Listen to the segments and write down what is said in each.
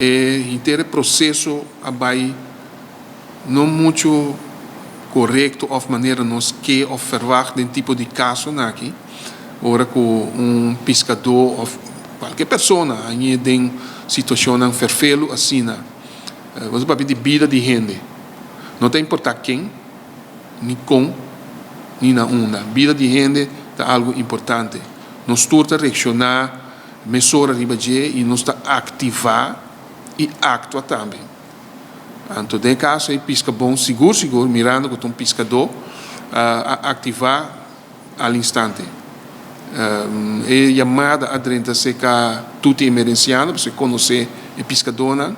E henter e proseso a bai no muchu korekto òf manera nos ke òf ferwagt den tipo di kasonan aki. Ora ku un piskadó òf kualke persona hañ'é den situashonnan ferfelu asina, bo ta papia di bida di hende. No ta importá ken, ni kon, ni na unda. Bida di hende ta algu importante. Nos tur ta reakshoná Mesora riba dje i nos ta aktivá i aktua tambe. Anto den e kaso ei Piskabon sigur sigur mirando ku ta un piskadó a aktivá al instante. E yamada a drenta serka Tuti Emerenciano pasobra e konosé e piskadónan.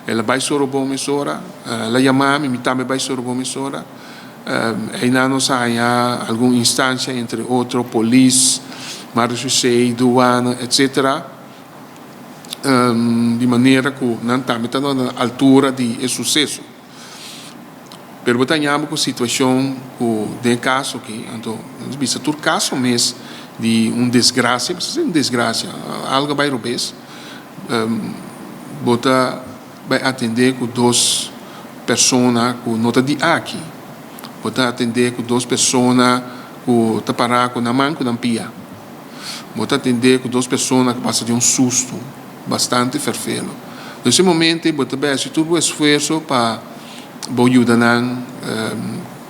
El a bai Sorobon mesora, el a yama mi, mi tambe bai Sorobon mesora. Einan nos a haña algun instancia, entre otro polis, marechaussee, douane, etcetera, di manera cu nan tambe ta na altura di e suceso. Pero bo ta haña bo cu situacion cu den e caso aki, anto nos bisa tur caso mes di un desgracia, pasobra esei un desgracia, algo a bay robes, bo ta Bai atendé ku dos persona ku no ta di aki. Bo ta atendé ku dos persona ku ta pará ku nan man ku nan pia. Bo ta atendé ku dos persona ku pasa di un sustu bastante ferfelo. Den ese momento ei bo ta bai hasi tur bo esfuerso pa bo yuda nan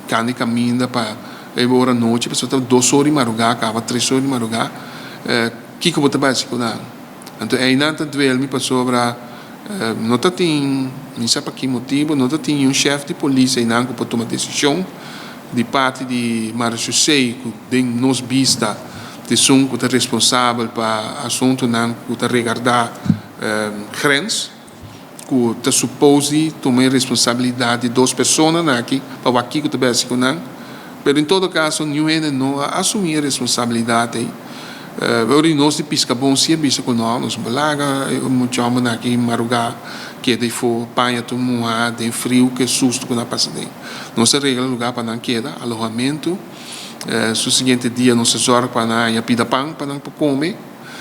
kanda e kaminda pa e ora nochi, pasobra ta dos ora di marugá kaba tres ora di marugá. Kiko bo ta bai hasi ku nan? Anto einan ta duel mi pasobra no ta tin, mi sa pa ki motibu, no ta tin niun shef di polis einan ku por tuma desishon di parti di Marechaussee ku den nos bista ta esun ku ta responsabel pa asuntunan ku ta regardá grens. Ku ta supos di tuma e responsabilidat di dos personanan aki pa wak kiko ta besi ku nan. Pero en todo kaso niun hende no a asumí e responsabilidat ei. Ora di nos di Piskabon si a bisa ku no, nos no por laga e mucha hòmbernan aki marugá keda ei for paña tur muhá den friu ku e susto ku nan a pasa den. Nos a regla lugá pa nan keda, alohamentu. Su siguiente dia nos a zòrg pa nan haña pida pan pa nan por kome.